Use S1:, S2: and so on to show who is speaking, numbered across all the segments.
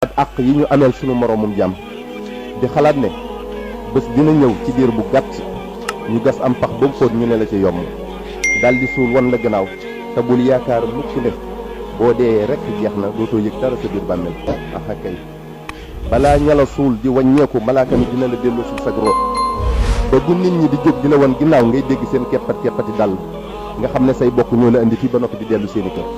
S1: ak yi ñu ameel sunu moroomum jàmm di xalaat ne bés dina ñëw ci diir bu gàtt ñu gas am pax ba mu xóot ñu ne la ci yomb daldi suul wan la gannaaw te bul yaakaar mukk ne boo dee rekk jeex na dootoo yëg dara sa biir bàmmeel axa kay balaa ñala suul di wàññeeku malaaka mi dina la dellu si sag roo ba bu nit ñi di jóg di la wan ginnaaw ngay dégg seen keppati dal nga xam ne say bokk ñoo la indi fii ba noppi di dellu seeni kër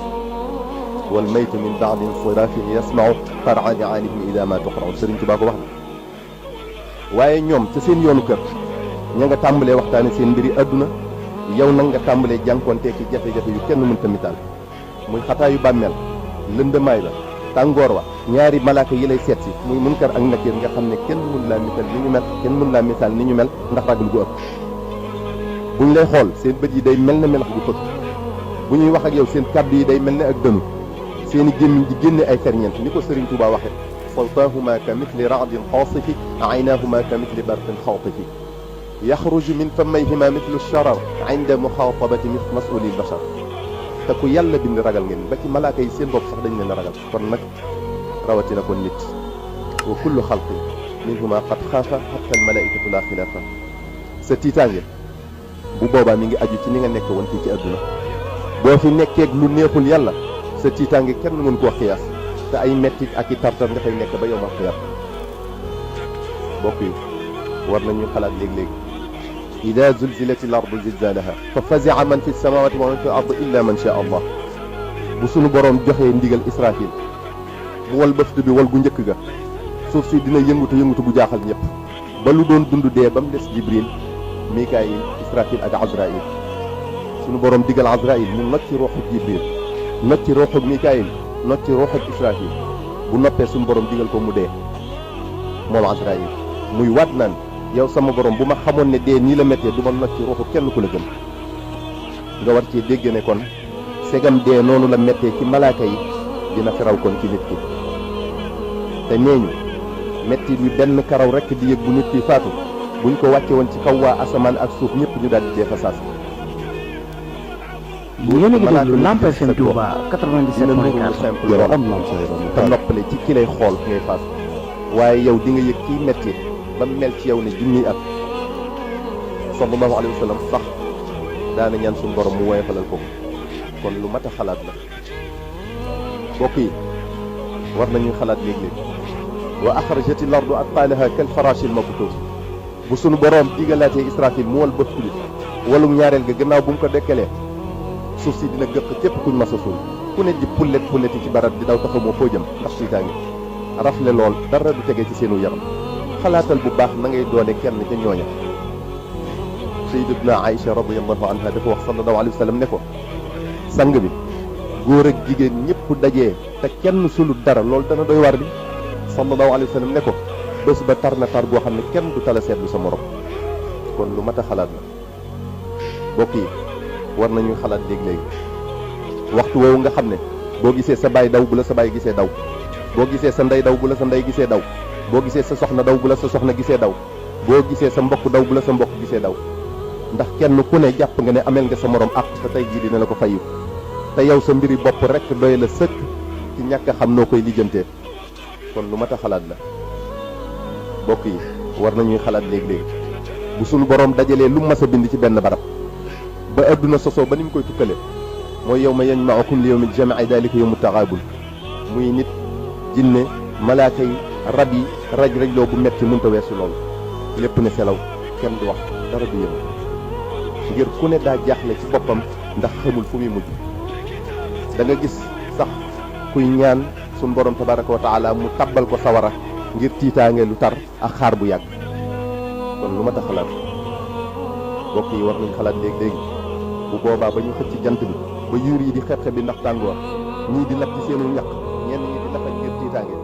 S1: wal maytu min ba'di insirafin yasma'u qar'a alihim ida ma tuqra'u Sëriñ Tuubaa ko wax na waaye ñoom ca seen yoonu kër ña nga tàmbalee waxtaane seen mbiri àdduna yow nag nga tàmbalee jànkoonte ki jafe-jafe yu kenn mënta misaal muy xataayu bàmmeel lëndëmaay ba tàngoor wa ñaari malaaka yi lay seet si muy munkar ak nakiir nga xam ne kenn mën laa misaal ni ñu mel kenn mën laa misaal ni ñu mel ndax ragal gu ëpp buñ lay xool seen bët yi day mel ne melax gu fëkk bu ñuy wax ak yow seen kàddu yi day mel ne ak dënu seeni gémmiñ di génne ay ferñeent ni ko Sëriñ Tuubaa waxe sawtaahuma ka mithli ra'din qaasifi aynaahuma ka mithli barqin xaatifi yaxruju min famayhima mithlu sharar inda muxaatabati mas'uli bashar te ku yàlla bind ragal ngeen ba ci malaaka yi seen bopp sax dañ leen ragal kon nag rawatina kon nit wa kullu xalqin minhuma qad xaafa hatta almalaikatu la xilaafa sa tiitaange bu boobaa mi ngi aju ci ni nga nekk woon fii ci adduna boo fi nekkeeg lu neexul yàlla sa tiitaange kenn mën koo xiyaas te ay mettit ak i tartar nga fay nekk ba yowmal xiyaam bokk yi war nañu xalaat léegi-léegi ida zulzilati l ardu zilzalaha fa fazia man fi samawati wa man fi l ard illa man sha allah bu sunu boroom joxee ndigal israfil mu wal bëftu bi wal gu njëkk ga suuf si dina yëngutu bu jaaxal ñëpp ba lu doon dund dee ba mu des jibril mikaayil israfil ak azrail sunu boroom digal azrail mu not ci ruuxu jibril not ci ruuxu mikaayil not ci ruuxu israfil bu noppee sunu boroom digal ko mu dee moom azrail muy waat naan yow sama borom bu ma xamoon ne dee nii la méttee du ma not ci ruuxu kenn ku la gën nga war cee dégg ne kon segam dee noonu la méttee ci malaaka yi dina fi raw kon ci nit ki te nee ñu métti bi benn karaw rekk di yëg bu nit ki faatu buñ ko wàcce woon ci kaw waa asamaan ak suuf ñëpp ñu daal di dee fa saas
S2: yéen a ngi déglu Lamp FM Touba 97.4
S1: yow am te noppale ci ki lay xool ngay faas waaye yow di nga yëg kii métti ba mel ci yow ne junniy at sallallahu alayhi wa sallam sax daana ñaan suñu borom mu woyofalal ko kon lu mat a xalaat la mbokk yi war nañuy xalaat léeg-léeg wa axrajati l ardu atqaalaha kal farashil mabthus bu sunu borom digalaatee israfil mu wal bëftu bi walum ñaareel ga gannaaw bu mu ko dekkalee suuf si dina gëq képp kuñ mas a suul ku ne di pulleti ci barat di daw taxamoo foo jëm ndax tiitaange rafle lool dara du tege ci seenu yaram xalaatal bu baax na ngay doone kenn ca ñooña sayyidatuna Aïcha radiyallahu anha dafa wax sallallahu alayhi wa sallam ne ko sang bi góor ak jigéen ñëpp dajee te kenn sulut dara loolu dana doy war bi sallallahu alayhi wa sallam ne ko bés ba tar na tar goo xam ne kenn du tala seetlu sa morom kon lu mat a xalaat la mbokk yi war nañu xalaat léegi-léegi waxtu woowu nga xam ne boo gisee sa baay daw bu la sa baay gisee daw boo gisee sa ndey daw bu la sa ndey gisee daw boo gisee sa soxna daw bu la sa soxna gisee daw boo gisee sa mbokk daw bu la sa mbokk gisee daw ndax kenn ku ne jàpp nga ne ameel nga sa morom ak te tey jii dina la ko fayu te yow sa mbiri bopp rek doy la sëkk ci ñàkk a xam noo koy lijjantee kon lu mat a xalaat la mbokk yi war nañuy xalaat léegi-léegi bu sunu borom dajalee lu mas a bind ci benn barab ba adduna sosoo ba ni mu koy tukkale mooy yow ma yajma'ukum li yawmil jam'i dalika yawmut taghabun muy nit jinne malaaka yi rab yi raj-rajloo bu metti mënta weesu loolu lépp ne selaw kenn du wax dara du yëngu ngir ku ne daa jaaxle ci boppam ndax xamul fu muy mujj da nga gis sax kuy ñaan suñu borom tabaraka wa taala mu tabbal ko sawara ngir tiitaange lu tar ak xaar bu yàgg kon lu ma tax xalaat mbokk yi war nañ xalaat léegi-léegi bu boobaa ba ñu xëcc jant bi ba yuur yi di xeb-xeb bi ndax tàngoor ñii di lakk ci seenu ñaq ñenn ñi di lakk ngir tiitaange